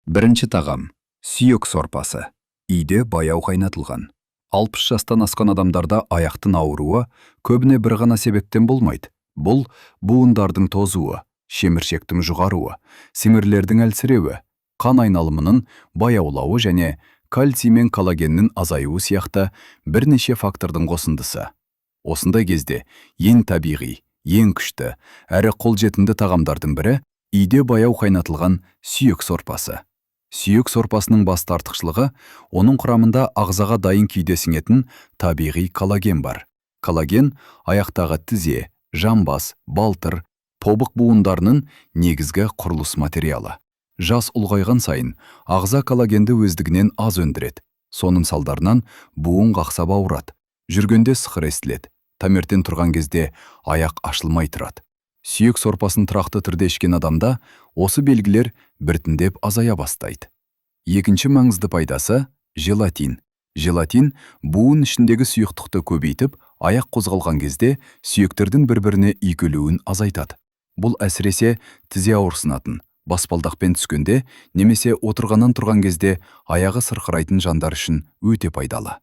Бірінші тағам – сүйек сорпасы, үйде баяу қайнатылған. 60 жастан асқан адамдарда аяқтың ауыруы көбіне бір ғана себептен болмайды. Бұл буындардың тозуы, шеміршектің жұқаруы, сіңірлердің әлсіреуі, қан айналымының баяулауы және кальций мен коллагеннің азаюы сияқты бірнеше фактордың қосындысы. Осындай кезде ең табиғи, ең күшті әрі қолжетімді тағамдардың бірі – үйде баяу қайнатылған сүйек сорпасы. Сүйек сорпасының басты артықшылығы – оның құрамында ағзаға дайын күйде сіңетін табиғи коллаген бар. Коллаген – аяқтағы тізе, жамбас, балтыр, тобық буындарының негізгі құрылыс материалы. Жас ұлғайған сайын ағза коллагенді өздігінен аз өндіреді. Соның салдарынан буын қақсап ауырады, жүргенде сықыр естіледі, таңертең тұрған кезде аяқ ашылмай тұрады. Сүйек сорпасын тұрақты түрде ішкен адамда осы белгілер біртіндеп азая бастайды. Екінші маңызды пайдасы – желатин. Желатин буын ішіндегі сұйықтықты көбейтіп, аяқ қозғалған кезде сүйектердің бір-біріне үйкелуін азайтады. Бұл әсіресе тізе ауырсынатын, баспалдақпен түскенде немесе отырғаннан тұрған кезде аяғы сырқырайтын жандар үшін өте пайдалы.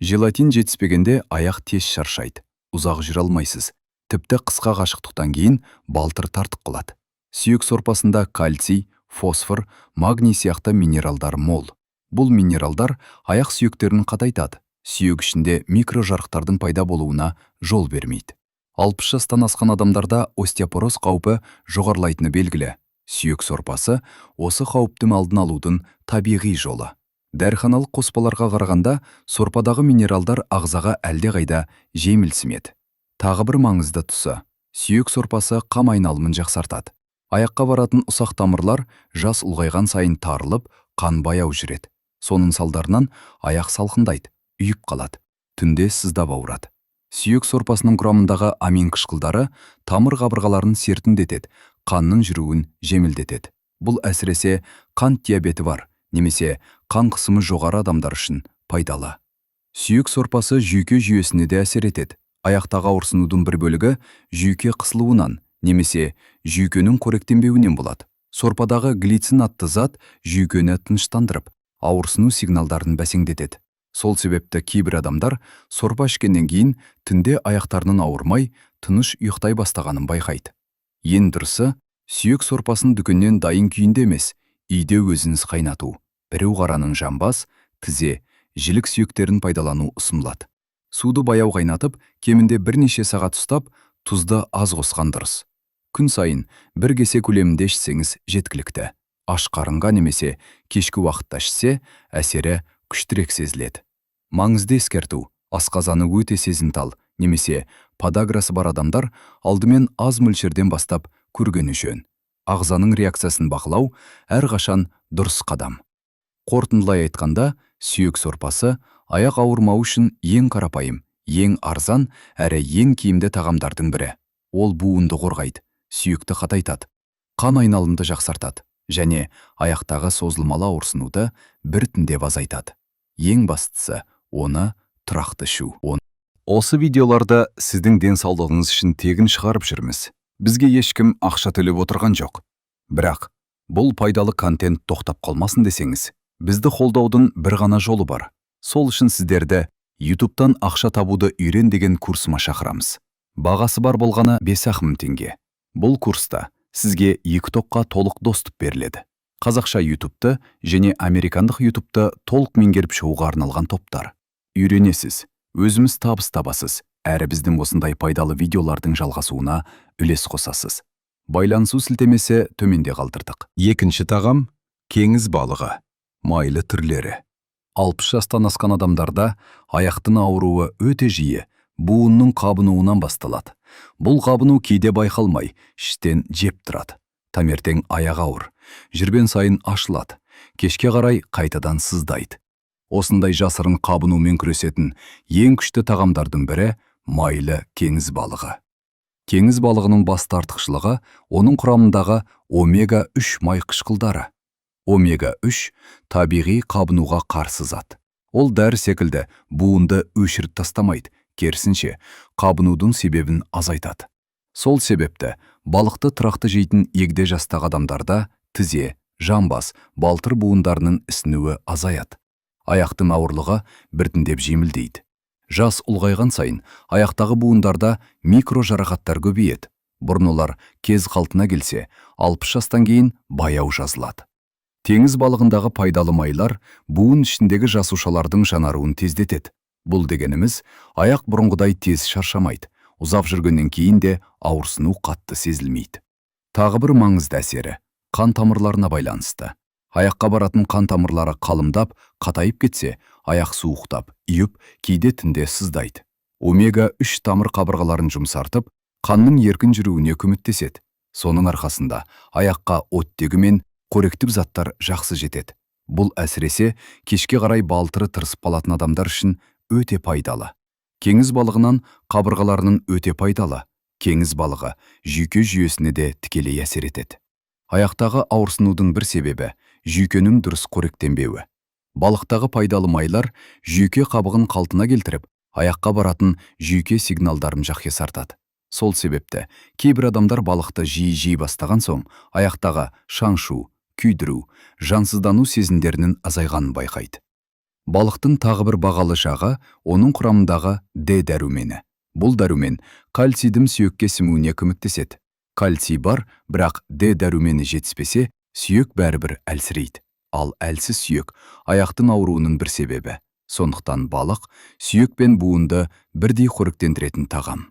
Желатин жетіспегенде аяқ тез шаршайды, ұзақ жүре алмайсыз, тіпті қысқа қашықтықтан кейін балтыр тартып қалады. Сүйек сорпасында кальций, фосфор, магний сияқты минералдар мол. Бұл минералдар аяқ сүйектерін қатайтады, сүйек ішінде микрожарықтардың пайда болуына жол бермейді. 60 жастан асқан адамдарда остеопороз қаупі жоғарылайтыны белгілі. Сүйек сорпасы – осы қауіптің алдын алудың табиғи жолы. Дәріханалық қоспаларға қарағанда сорпадағы минералдар ағзаға әлдеқайда жеңіл сіңеді. Тағы бір маңызды тұсы: сүйек сорпасы қан айналымын жақсартады. Аяққа баратын ұсақ тамырлар жас ұлғайған сайын тарылып, қан баяу жүреді. Соның салдарынан аяқ салқындайды, ұйып қалады, түнде сыздап ауырады. Сүйек сорпасының құрамындағы амин қышқылдары тамыр қабырғаларын серпімдетеді, қанның жүруін жеңілдетеді. Бұл әсіресе қант диабеті бар немесе қан қысымы жоғары адамдар үшін пайдалы. Сүйек сорпасы жүйке жүйесіне де әсер етеді. Аяқтағы ауырсынудың бір бөлігі жүйке қысылуынан немесе жүйкенің қоректенбеуінен болады. Сорпадағы глицин атты зат жүйкені тыныштандырып, ауырсыну сигналдарын бәсеңдетеді. Сол себепті кейбір адамдар сорпа ішкеннен кейін түнде аяқтарының ауырмай, тыныш ұйықтай бастағанын байқайды. Ең дұрысы – сүйек сорпасын дүкеннен дайын күйінде емес, үйде өзіңіз қайнату. Ірі қараның жамбас, тізе, жілік сүйектерін пайдалану ұсынылады. Суды баяу қайнатып, кемінде бірнеше сағат ұстап, тұзды аз қосқан дұрыс. Күн сайын бір кесе көлемінде ішсеңіз жеткілікті. Аш қарынға немесе кешкі уақытта ішсе, әсері күштірек сезіледі. Маңызды ескерту: асқазаны өте сезімтал немесе подаграсы бар адамдар алдымен аз мөлшерден бастап көргені жөн. Ағзаның реакциясын бақылау әрқашан дұрыс қадам. Қорытындылай айтқанда, сүйек сорпасы – аяқ ауырмау үшін ең қарапайым, ең арзан әрі ең тиімді тағамдардың бірі. Ол буынды қорғайды, сүйекті қатайтады, қан айналымды жақсартады және аяқтағы созылмалы ауырсынуды біртіндеп азайтады. Ең бастысы – оны тұрақты ішу. Осы видеоларды сіздің денсаулығыңыз үшін тегін шығарып жүрміз. Бізге ешкім ақша төлеп отырған жоқ. Бірақ бұл пайдалы контент тоқтап қалмасын десеңіз, бізді қолдаудың бір ғана жолы бар. Сол үшін сіздерді YouTube'тан ақша табуды үйрен деген курсыма шақырамыз. Бағасы бар болғаны 5 мың теңге. Бұл курста сізге екі топқа толық доступ беріледі: қазақша YouTube'ты және американдық YouTube'ты толық меңгеріп шығуға арналған топтар. Үйренесіз, өзіңіз табыс табасыз әрі біздің осындай пайдалы видеолардың жалғасуына үлес қосасыз. Байланысу сілтемесі төменде қалдырдық. Екінші тағам – теңіз балығы, майлы түрлері. 60 жастан асқан адамдарда аяқтың ауруы өте жиі буынның қабынуынан басталады. Бұл қабыну кейде байқалмай, іштен жеп тұрады. Таңертең аяқ ауыр, жүрген сайын ашылады, кешке қарай қайтадан сыздайды. Осындай жасырын қабынумен күресетін ең күшті тағамдардың бірі – майлы теңіз балығы. Теңіз балығының басты артықшылығы – оның құрамындағы омега-3 май қышқылдары. Омега-3 – табиғи қабынуға қарсы зат. Ол дәрі секілді буынды өшіріп тастамайды, керісінше, қабынудың себебін азайтады. Сол себепті балықты тұрақты жейтін егде жастағы адамдарда тізе, Жамбас, балтыр буындарының ісінуі азаяды. Аяқтың ауырлығы біртіндеп жеңілдейді. Жас ұлғайған сайын аяқтағы буындарда микро жарақаттар көбейеді. Бұрын олар кез қалпына келсе, 60 жастан кейін баяу жазылады. Теңіз балығындағы пайдалы майлар буын ішіндегі жасушалардың жаңаруын тездетеді. Бұл дегеніміз, аяқ бұрынғыдай тез шаршамайды, ұзақ жүргеннен кейін де ауырсыну қатты сезілмейді. Тағы бір маңызды әсері қан тамырларына байланысты. Аяққа баратын қан тамырлары қалымдап, қатайып кетсе, аяқ суықтап, ұйып, кейде түнде сыздайды. Омега-3 тамыр қабырғаларын жұмсартып, қанның еркін жүруіне көмектеседі. Соның арқасында аяққа оттегі мен қоректік заттар жақсы жетеді. Бұл әсіресе кешке қарай балтыры тырысып қалатын адамдар үшін өте пайдалы. Теңіз балығынан қабырғаларының өте пайдалы. Теңіз балығы жүйке жүйесіне де тікелей әсер етеді. Аяқтағы ауырсынудың бір себебі жүйкенің дұрыс қоректенбеуі. Балықтағы пайдалы майлар жүйке қабығын қалпына келтіріп, аяққа баратын жүйке сигналдарын жақсартады. Сол себепті кейбір адамдар балықты жиі жей бастаған соң аяқтағы шаншу, күйдіру, жансыздану сезімдерінің азайғанын байқайды. Балықтың тағы бір бағалы жағы оның құрамындағы Д дәрумені. Бұл дәрумен кальцийдің сүйекке сіңуіне көмектеседі. Кальций бар, бірақ Д дәрумені жетіспесе, сүйек бәрібір әлсірейді. Ал әлсіз сүйек аяқтың ауруының бір себебі. Сондықтан балық сүйек пен буынды бірдей қоректендіретін тағам.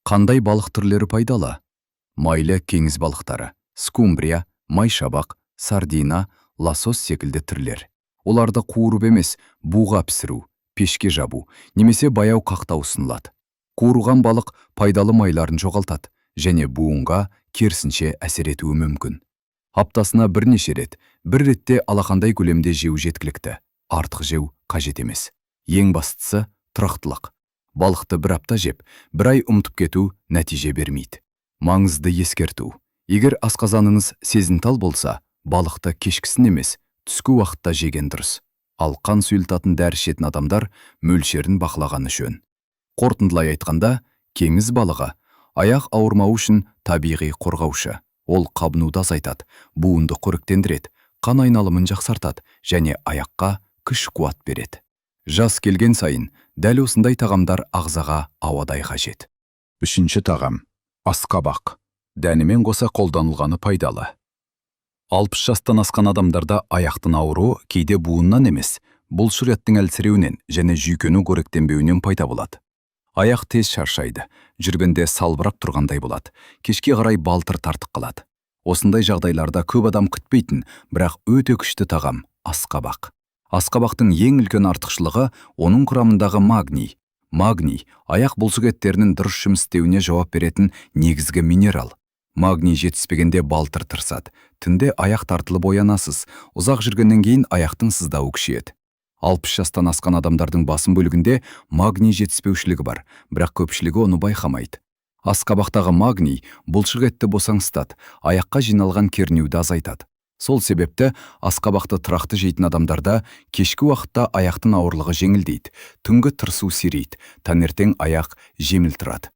Қандай балық түрлері пайдалы? Майлы теңіз балықтары, скумбрия, майшабақ, сардина, лосось секілді түрлер. Оларды қуырып емес, буға пісіру, пешке жабу немесе баяу қақтау ұсынылады. Қуырылған балық пайдалы майларын жоғалтады және буынға керісінше әсер етуі мүмкін. Аптасына бірнеше рет, бір ретте алақандай көлемде жеу жеткілікті. Артық жеу қажет емес. Ең бастысы тұрақтылық. Балықты бір апта жеп, бір ай ұмытып кету нәтиже бермейді. Маңызды ескерту. Егер асқазаныңыз сезімтал болса, балықты кешкісін емес, түскі уақытта жеген дұрыс. Ал қан сұйылтатын дәрі ішетін адамдар мөлшерін бақылағаны жөн. Қорытындылай айтқанда, теңіз балығы аяқ ауырмауы үшін табиғи қорғаушы. Ол қабынуды азайтады, буынды қоректендіреді, қан айналымын жақсартады және аяққа күш қуат береді. Жас келген сайын дәл осындай тағамдар ағзаға ауадай қажет. Үшінші тағам асқабақ. Дәнімен қоса қолданылғаны пайдалы. 60 жастан асқан адамдарда аяқтың ауруы кейде буыннан емес, бұлшық еттің әлсіреуінен және жүйкенің қоректенбеуінен пайда болады. Аяқ тез шаршайды, жүргенде салбырап тұрғандай болады, кешке қарай балтыр тартып қалады. Осындай жағдайларда көп адам күтпейтін, бірақ өте күшті тағам асқабақ. Асқабақтың ең үлкен артықшылығы оның құрамындағы магний. Магний аяқ бұлшық еттерінің дұрыс жұмыс істеуіне жауап беретін негізгі минерал. Магний жетіспегенде балтыр тырысады. Түнде аяқ тартылып оянасыз. Ұзақ жүргеннен кейін аяқтың сыздауы күшейеді. 60 жастан асқан адамдардың басым бөлігінде магний жетіспеушілігі бар, бірақ көпшілігі оны байқамайды. Асқабақтағы магний бұлшық етті босаңсытады, аяққа жиналған кернеуді азайтады. Сол себепті асқабақты тұрақты жейтін адамдарда кешкі уақытта аяқтың ауырлығы жеңілдейді, түнгі тырысу сирейді, таңертең аяқ жеңіл тұрады.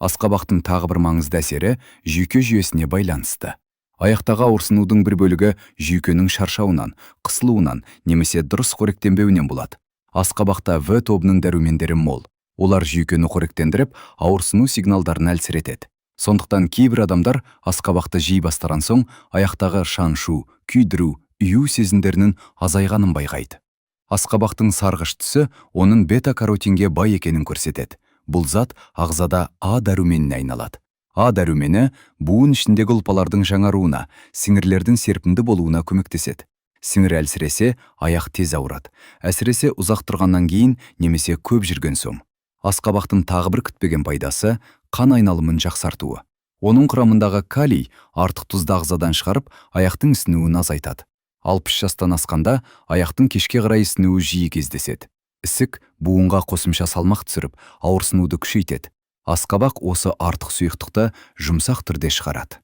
Асқабақтың тағы бір маңызды әсері жүйке жүйесіне байланысты. Аяқтағы ауырсынудың бір бөлігі жүйкенің шаршауынан, қысылуынан немесе дұрыс қоректенбеуінен болады. Асқабақта В тобының дәрумендері мол. Олар жүйкені қоректендіріп, ауырсыну сигналдарын әлсіретеді. Сондықтан кейбір адамдар асқабақты жей бастаған соң аяқтағы шаншу, күйдіру, ұю сезімдерінің азайғанын байқайды. Асқабақтың сарғыш түсі оның бета-каротинге бай екенін көрсетеді. Бұл зат ағзада А дәруменіне айналады. А дәрумені буын ішіндегі ұлпалардың жаңаруына, сіңірлердің серпімді болуына көмектеседі. Сіңір әлсіресе, аяқ тез ауырады. Әсіресе ұзақ тұрғаннан кейін немесе көп жүрген соң. Асқабақтың тағы бір күтпеген пайдасы қан айналымын жақсартуы. Оның құрамындағы калий артық тұзды ағзадан шығарып, аяқтың ісінуін азайтады. 60 жастан асқанда аяқтың кешке қарай ісінуі жиі кездеседі. Ісік буынға қосымша салмақ түсіріп, ауырсынуды күшейтеді. Асқабақ осы артық сұйықтықты жұмсақ түрде шығарады.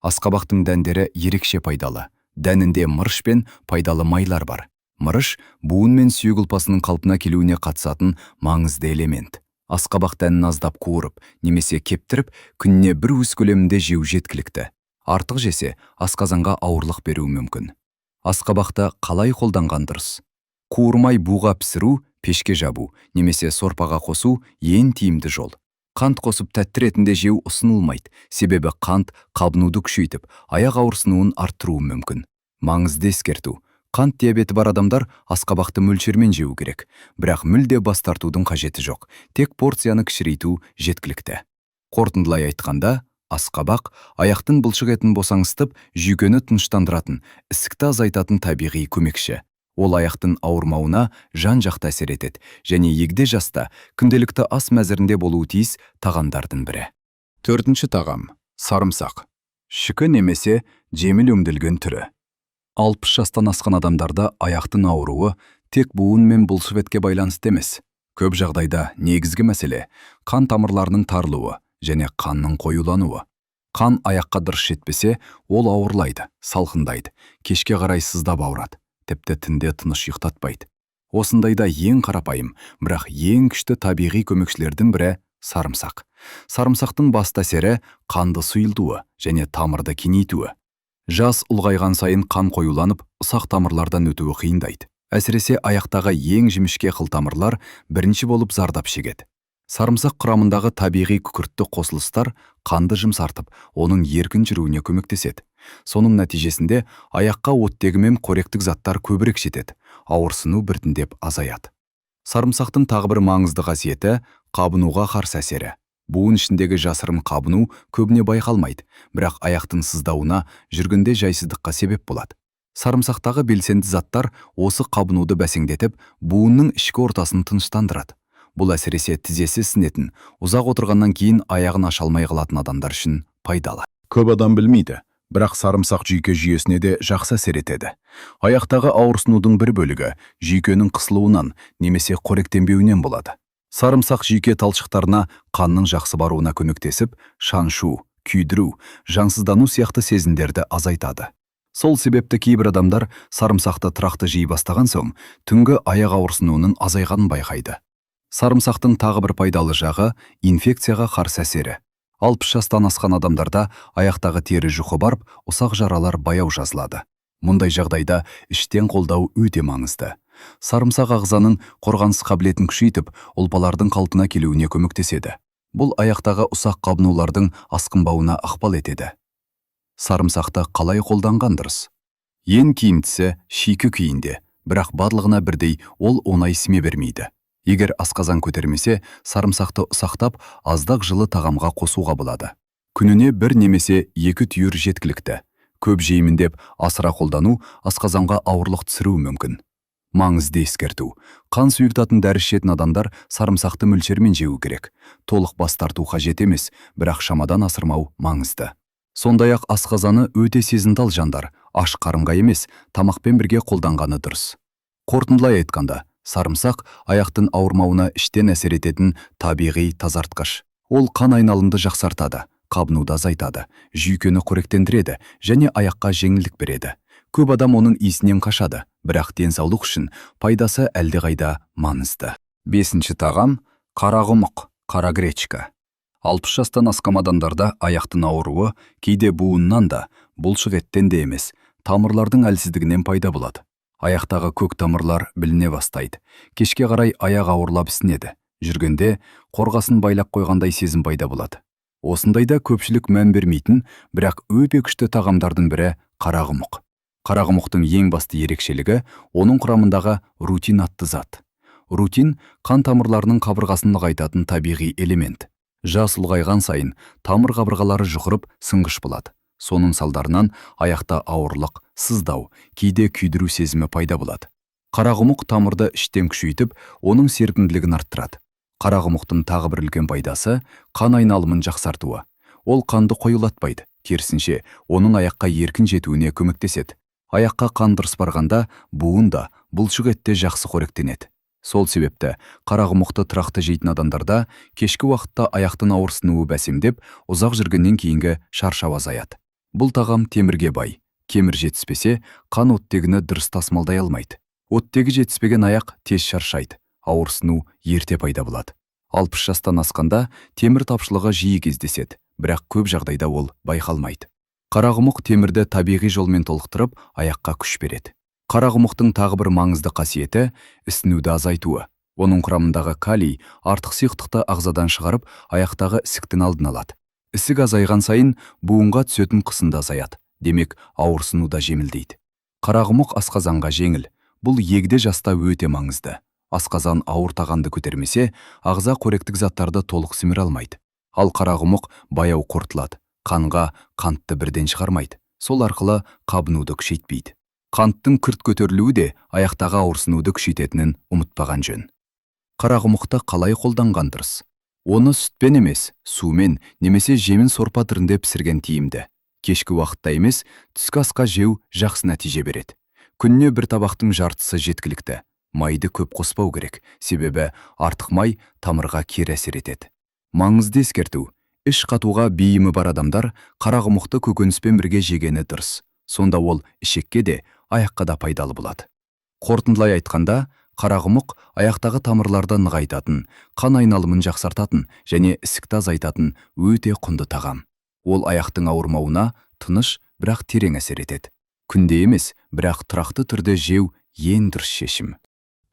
Асқабақтың дәндері ерекше пайдалы. Дәнінде мырыш пен пайдалы майлар бар. Мырыш буын мен сүйек ұлпасының қалпына келуіне қатысатын маңызды элемент. Асқабақ дәнін аздап қуырып немесе кептіріп, күніне бір уыс көлемінде жеу жеткілікті. Артық жесе, асқазанға ауырлық беруі мүмкін. Асқабақты қалай қолданған дұрыс? Қуырмай буға пісіру, пешке жабу немесе сорпаға қосу ең тиімді жол. Қант қосып тәтті ретінде жеу ұсынылмайды, себебі қант қабынуды күшейтіп, аяқ ауырсынуын арттыруы мүмкін. Маңызды ескерту: қант диабеті бар адамдар асқабақты мөлшермен жеу керек, бірақ мүлде бас тартудың қажеті жоқ, тек порцияны кішірейту жеткілікті. Қорытындылай айтқанда, асқабақ аяқтың бұлшық етін босаңсытып, жүйкені тыныштандыратын, ісікті азайтатын табиғи көмекші. Ол аяқтың ауырмауына жан-жақты әсер етеді және егде жаста күнделікті ас мәзірінде болуы тиіс тағамдардың бірі. Төртінші тағам – сарымсақ. Шикі немесе жеңіл өңделген түрі. 60 жастан асқан адамдарда аяқтың ауруы тек буын мен бұлшық етке байланысты емес. Көп жағдайда негізгі мәселе – қан тамырларының тарылуы және қанның қоюлануы. Қан аяққа дұрыс жетпесе, ол ауырлайды, салқындайды, кешке қарай сыздап ауырады, тіпті түнде тыныш ұйықтатпайды. Осындайда ең қарапайым, бірақ ең күшті табиғи көмекшілердің бірі – сарымсақ. Сарымсақтың басты әсері – қанды сұйылтуы және тамырды кеңейтуі. Жас ұлғайған сайын қан қоюланып, ұсақ тамырлардан өтуі қиындайды. Әсіресе аяқтағы ең жіңішке қылтамырлар бірінші болып зардап шегеді. Сарымсақ құрамындағы табиғи күкіртті қосылыстар қанды жұмсартып, оның еркін жүруіне көмектеседі. Соның нәтижесінде аяққа оттегі мен қоректік заттар көбірек жетеді, ауырсыну біртіндеп азаяды. Сарымсақтың тағы бір маңызды қасиеті – қабынуға қарсы әсері. Буын ішіндегі жасырын қабыну көбіне байқалмайды, бірақ аяқтың сыздауына, жүргенде жайсыздыққа себеп болады. Сарымсақтағы белсенді заттар осы қабынуды бәсеңдетіп, буынның ішкі ортасын тыныштандырады. Бұл әсіресе тізесі ісінетін, ұзақ отырғаннан кейін аяғын аша алмай қалатын адамдар үшін пайдалы. Көп адам білмейді, бірақ сарымсақ жүйке жүйесіне де жақсы әсер етеді. Аяқтағы ауырсынудың бір бөлігі жүйкенің қысылуынан немесе қоректенбеуінен болады. Сарымсақ жүйке талшықтарына қанның жақсы баруына көмектесіп, шаншу, күйдіру, жансыздану сияқты сезімдерді азайтады. Сол себепті кейбір адамдар сарымсақты тұрақты жей бастаған соң түнгі аяқ ауырсынуының азайғанын байқайды. Сарымсақтың тағы бір пайдалы жағы – инфекцияға қарсы әсері. 60 жастан асқан адамдарда аяқтағы тері жұқы барып, ұсақ жаралар баяу жазылады. Мұндай жағдайда іштен қолдау өте маңызды. Сарымсақ ағзаның қорғаныс қабілетін күшейтіп, ұлпалардың қалпына келуіне көмектеседі. Бұл аяқтағы ұсақ қабынулардың асқынбауына ықпал етеді. Сарымсақты қалай қолданған дұрыс? Ең тиімдісі – шикі күйінде, бірақ барлығына бірдей ол оңай сіңе бермейді. Егер асқазан көтермесе, сарымсақты ұсақтап, аздап жылы тағамға қосуға болады. Күніне бір немесе екі түйір жеткілікті. Көп жеймін деп асыра қолдану асқазанға ауырлық түсіруі мүмкін. Маңызды ескерту: қан сұйылтатын дәрі ішетін адамдар сарымсақты мөлшермен жеуі керек. Толық бас тарту қажет емес, бірақ шамадан асырмау маңызды. Сондай-ақ асқазаны өте сезімтал жандар аш қарынға емес, тамақпен бірге қолданғаны дұрыс. Қорытындылай айтқанда, сарымсақ – аяқтың ауырмауына іштен әсер ететін табиғи тазартқыш. Ол қан айналымды жақсартады, қабынуды азайтады, жүйкені қоректендіреді және аяққа жеңілдік береді. Көп адам оның иісінен қашады, бірақ денсаулық үшін пайдасы әлдеқайда маңызды. Бесінші тағам – қарақұмық, қара гречка. 60 жастан асқан адамдарда аяқтың ауруы кейде буыннан да, бұлшық еттен де емес, тамырлардың әлсіздігінен пайда болады. Аяқтағы көк тамырлар біліне бастайды. Кешке қарай аяқ ауырлап ісінеді. Жүргенде қорғасын байлап қойғандай сезім пайда болады. Осындайда көпшілік мән бермейтін, бірақ өте күшті тағамдардың бірі – қарақұмық. Қарақұмықтың ең басты ерекшелігі – оның құрамындағы рутин атты зат. Рутин – қан тамырларының қабырғасын нығайтатын табиғи элемент. Жас ұлғайған сайын тамыр қабырғалары жұқарып, сынғыш болады. Соның салдарынан аяқта ауырлық, сыздау, кейде күйдіру сезімі пайда болады. Қарақұмық тамырды іштен күшейтіп, оның серпімділігін арттырады. Қарақұмықтың тағы бір үлкен пайдасы – қан айналымын жақсартуы. Ол қанды қоюлатпайды, керісінше, оның аяққа еркін жетуіне көмектеседі. Аяққа қан дұрыс барғанда буын да, бұлшық ет те жақсы қоректенеді. Сол себепті қарақұмықты тұрақты жейтін адамдарда кешкі уақытта аяқтың ауырсынуы бәсеңдеп, ұзақ жүргеннен кейінгі шаршау азаяды. Бұл тағам темірге бай. Темір жетіспесе, қан оттегіні дұрыс тасымалдай алмайды. Оттегі жетіспеген аяқ тез шаршайды, ауырсыну ерте пайда болады. 60 жастан асқанда темір тапшылығы жиі кездеседі, бірақ көп жағдайда ол байқалмайды. Қарақұмық темірді табиғи жолмен толықтырып, аяққа күш береді. Қарақұмықтың тағы бір маңызды қасиеті – ісінуді азайтуы. Оның құрамындағы калий артық сұйықтықты ағзадан шығарып, аяқтағы ісіктің алдын алады. Ісік азайған сайын буынға түсетін қысым да азаяды. Демек, ауырсыну да жеңілдейді. Қарақұмық асқазанға жеңіл. Бұл егде жаста өте маңызды. Асқазан ауыр тағамды көтермесе, ағза қоректік заттарды толық сіміре алмайды. Ал қарақұмық баяу қорытылады. Қанға қантты бірден шығармайды. Сол арқылы қабынуды күшейтпейді. Қанттың күрт көтерілуі де аяқтағы ауырсынуды күшейтетінін ұмытпаған жөн. Қарақұмықты қалай қолданған дұрыс? Оны сүтпен емес, сумен немесе жемін сорпа түрінде пісірген тиімді. Кешкі уақытта емес, түскі асқа жеу жақсы нәтиже береді. Күніне бір табақтың жартысы жеткілікті. Майды көп қоспау керек, себебі артық май тамырға кері әсер етеді. Маңызды ескерту: іш қатуға бейімі бар адамдар қарақұмықты көкөніспен бірге жегені дұрыс. Сонда ол ішекке де, аяққа да пайдалы болады. Қорытындылай айтқанда, қарақұмық – аяқтағы тамырларды нығайтатын, қан айналымын жақсартатын және ісікті азайтатын өте құнды тағам. Ол аяқтың ауырмауына тыныш, бірақ терең әсер етеді. Күнде емес, бірақ тұрақты түрде жеу ең дұрыс шешім.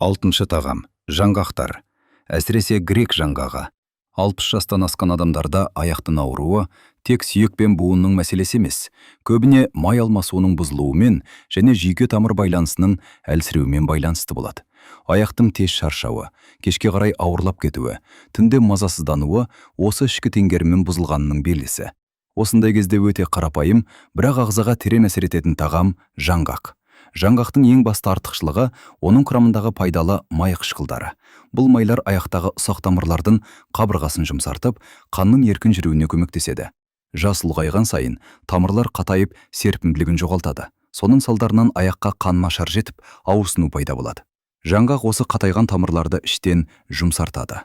Алтыншы тағам – жаңғақтар. Әсіресе грек жаңғағы. 60 жастан асқан адамдарда аяқтың ауруы тек сүйек пен буынның мәселесі емес, көбіне май алмасуының бұзылуымен және жүйке тамыр байланысының әлсіреуімен байланысты болады. Аяқтың тез шаршауы, кешке қарай ауырлап кетуі, түнде мазасыздануы – осы ішкі теңгерімнің бұзылғанының белгісі. Осындай кезде өте қарапайым, бірақ ағзаға терең әсер ететін тағам – жаңғақ. Жаңғақтың ең басты артықшылығы – оның құрамындағы пайдалы май қышқылдары. Бұл майлар аяқтағы ұсақ тамырлардың қабырғасын жұмсартып, қанның еркін жүруіне көмектеседі. Жас ұлғайған сайын тамырлар қатайып, серпімділігін жоғалтады. Соның салдарынан аяққа қан нашар жетіп, ауырсыну пайда болады. Жаңғақ осы қатайған тамырларды іштен жұмсартады.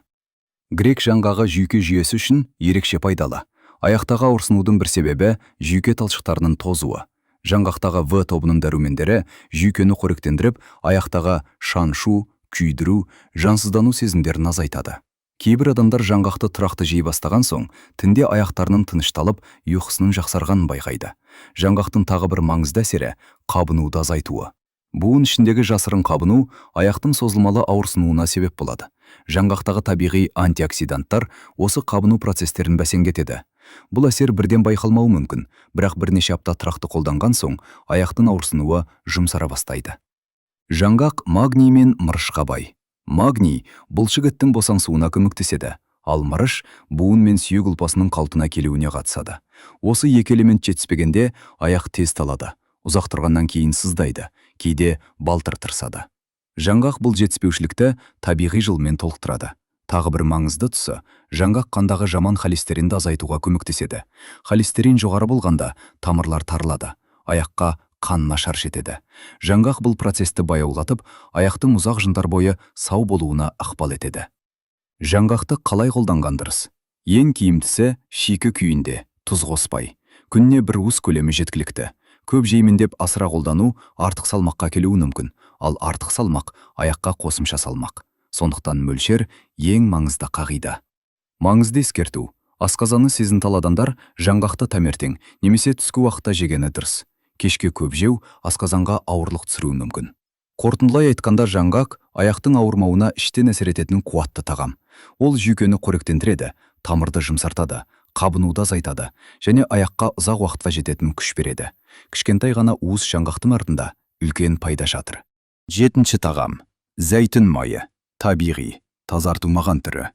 Грек жаңғағы жүйке жүйесі үшін ерекше пайдалы. Аяқтағы ауырсынудың бір себебі – жүйке талшықтарының тозуы. Жаңғақтағы В тобының дәрумендері жүйкені қоректендіріп, аяқтағы шаншу, күйдіру, жансыздану сезімдерін азайтады. Кейбір адамдар жаңғақты тұрақты жей бастаған соң, түнде аяқтарының тынышталып, ұйқысының жақсарғанын байқайды. Жаңғақтың тағы бір маңызды әсері – қабынуды азайтуы. Буын ішіндегі жасырын қабыну аяқтың созылмалы ауырсынуына себеп болады. Жаңғақтағы табиғи антиоксиданттар осы қабыну процестерін бәсеңдетеді. Бұл әсер бірден байқалмауы мүмкін, бірақ бірнеше апта тұрақты қолданған соң аяқтың ауырсынуы жұмсара бастайды. Жаңғақ магний мен мырышқа бай. Магний бұлшық еттің босаңсуына көмектеседі, ал мырыш буын мен сүйек ұлпасының қалпына келуіне қатысады. Осы екі элемент жетіспегенде аяқ тез талады, ұзақ тұрғаннан кейін сыздайды, кейде балтыр тырысады. Жаңғақ бұл жетіспеушілікті табиғи жолмен толықтырады. Тағы бір маңызды тұсы – жаңғақ қандағы жаман холестеринді азайтуға көмектеседі. Холестерин жоғары болғанда тамырлар тарылады, аяққа қан нашар жетеді. Жаңғақ бұл процесті баяулатып, аяқтың ұзақ жылдар бойы сау болуына ықпал етеді. Жаңғақты қалай қолданған дұрыс? Ең тиімдісі – шикі күйінде, тұз қоспай. Күніне бір уыс көлемі жеткілікті. Көп жеймін деп асыра қолдану артық салмаққа әкелуі мүмкін, ал артық салмақ – аяққа қосымша салмақ. Сондықтан мөлшер – ең маңызды қағида. Маңызды ескерту: асқазаны сезімтал адамдар жаңғақты таңертең немесе түскі уақытта жегені дұрыс. Кешке көп жеу асқазанға ауырлық түсіруі мүмкін. Қорытындылай айтқанда, жаңғақ – аяқтың ауырмауына іштен әсер ететін қуатты тағам. Ол жүйкені қоректендіреді, тамырды жұмсартады, қабынуды азайтады және аяққа ұзақ уақытқа жететін күш береді. Кішкентай ғана уыс жаңғақтың артында үлкен пайда жатыр. Жетінші тағам – зәйтүн майы, табиғи, тазартылмаған түрі.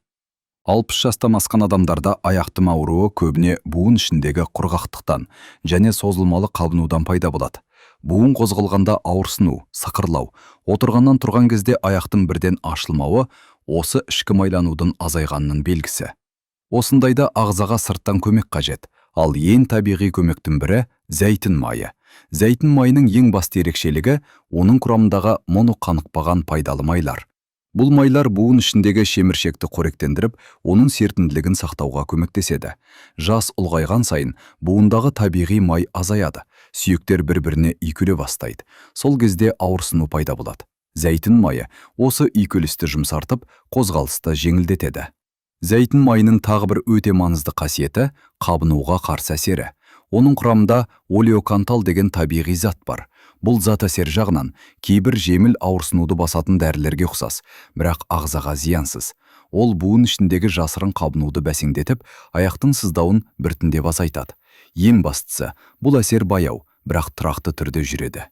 60 жастан асқан адамдарда аяқтың ауруы көбіне буын ішіндегі құрғақтықтан және созылмалы қабынудан пайда болады. Буын қозғалғанда ауырсыну, сықырлау, отырғаннан тұрған кезде аяқтың бірден ашылмауы – осы ішкі майланудың азайғанының белгісі. Осындайда ағзаға сырттан көмек қажет, ал ең табиғи көмектің бірі – зәйтүн майы. Зәйтүн майының ең басты ерекшелігі – оның құрамындағы моноқанықпаған пайдалы майлар. Бұл майлар буын ішіндегі шеміршекті қоректендіріп, оның серпімділігін сақтауға көмектеседі. Жас ұлғайған сайын буындағы табиғи май азаяды, сүйектер бір-біріне үйкеле бастайды. Сол кезде ауырсыну пайда болады. Зәйтүн майы осы үйкелісті жұмсартып, қозғалысты жеңілдетеді. Зәйтүн майының тағы бір өте маңызды қасиеті – қабынуға қарсы әсері. Оның құрамында олеокантал деген табиғи зат бар. Бұл зат әсер жағынан кейбір жеңіл ауырсынуды басатын дәрілерге ұқсас, бірақ ағзаға зиянсыз. Ол буын ішіндегі жасырын қабынуды бәсеңдетіп, аяқтың сыздауын біртіндеп азайтады. Ең бастысы, бұл әсер баяу, бірақ тұрақты түрде жүреді.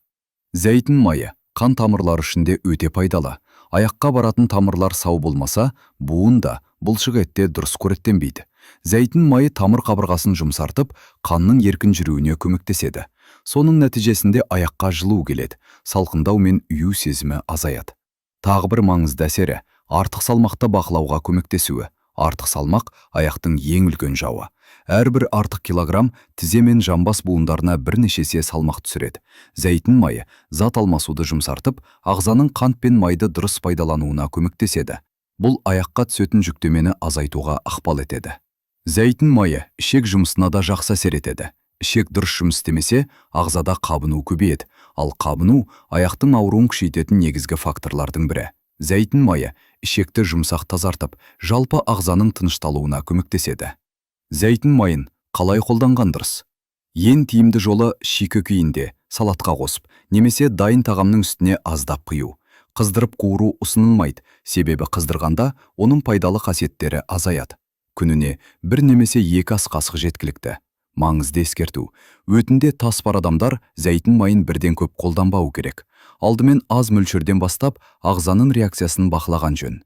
Зәйтүн майы қан тамырлары үшін де өте пайдалы. Аяққа баратын тамырлар сау болмаса, буын да, бұлшық ет те дұрыс қоректенбейді. Зәйтүн майы тамыр қабырғасын жұмсартып, қанның еркін жүруіне көмектеседі. Соның нәтижесінде аяққа жылу келеді, салқындау мен үю сезімі азаяды. Тағы бір маңызды әсері – артық салмақты бақылауға көмектесуі. Артық салмақ – аяқтың ең үлкен жауы. Әрбір артық килограмм тізе мен жамбас буындарына бірнеше есе салмақ түсіреді. Зәйтүн майы зат алмасуды жұмсартып, ағзаның қант пен майды дұрыс пайдалануына көмектеседі. Бұл аяққа түсетін жүктемені азайтуға ықпал етеді. Зәйтүн майы ішек жұмысына да жақсы әсер етеді. Ішек дұрыс жұмыс істемесе, ағзада қабыну көбейеді. Ал қабыну – аяқтың ауруын күшейтетін негізгі факторлардың бірі. Зәйтүн майы ішекті жұмсақ тазартып, жалпы ағзаның тынышталуына көмектеседі. Зәйтүн майын қалай қолданған дұрыс? Ең тиімді жолы – шикі күйінде салатқа қосып немесе дайын тағамның үстіне аздап құю. Қыздырып қуыру ұсынылмайды, себебі қыздырғанда оның пайдалы қасиеттері азаяды. Күніне бір немесе екі ас қасық жеткілікті. Маңызды ескерту: өтінде тас бар адамдар зәйтүн майын бірден көп қолданбауы керек. Алдымен аз мөлшерден бастап, ағзаның реакциясын бақылаған жөн.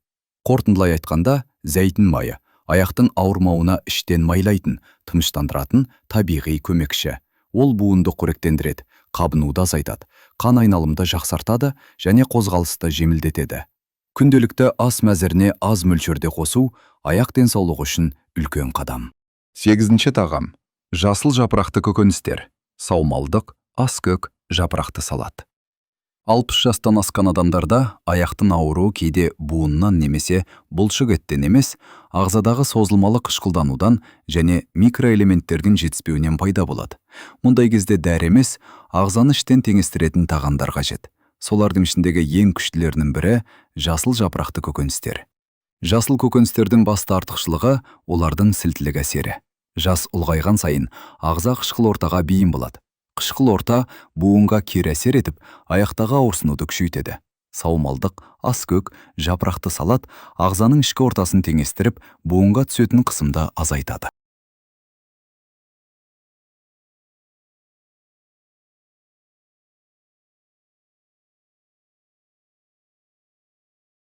Қорытындылай айтқанда, зәйтүн майы – аяқтың ауырмауына іштен майлайтын, тыныштандыратын табиғи көмекші. Ол буынды қоректендіреді, қабынуды азайтады, қан айналымды жақсартады және қозғалысты жеңілдетеді. Күнделікті ас мәзіріне аз мөлшерде қосу – аяқ денсаулығы үшін үлкен қадам. Сегізінші тағам – жасыл жапырақты көкөністер, саумалдық, аскөк, жапырақты салат. 60 жастан асқан адамдарда аяқтың ауруы кейде буыннан немесе бұлшық еттен емес, ағзадағы созылмалы қышқылданудан және микроэлементтердің жетіспеуінен пайда болады. Мұндай кезде дәрі емес, ағзаны іштен теңестіретін тағамдар қажет. Солардың ішіндегі ең күштілерінің бірі – жасыл жапырақты көкөністер. Жасыл көкөністердің басты артықшылығы – олардың сілтілік әсері. Жас ұлғайған сайын ағза қышқыл ортаға бейім болады. Қышқыл орта буынға кері әсер етіп, аяқтағы ауырсынуды күшейтеді. Саумалдық, аскөк, жапырақты салат ағзаның ішкі ортасын теңестіріп, буынға түсетін қысымды азайтады.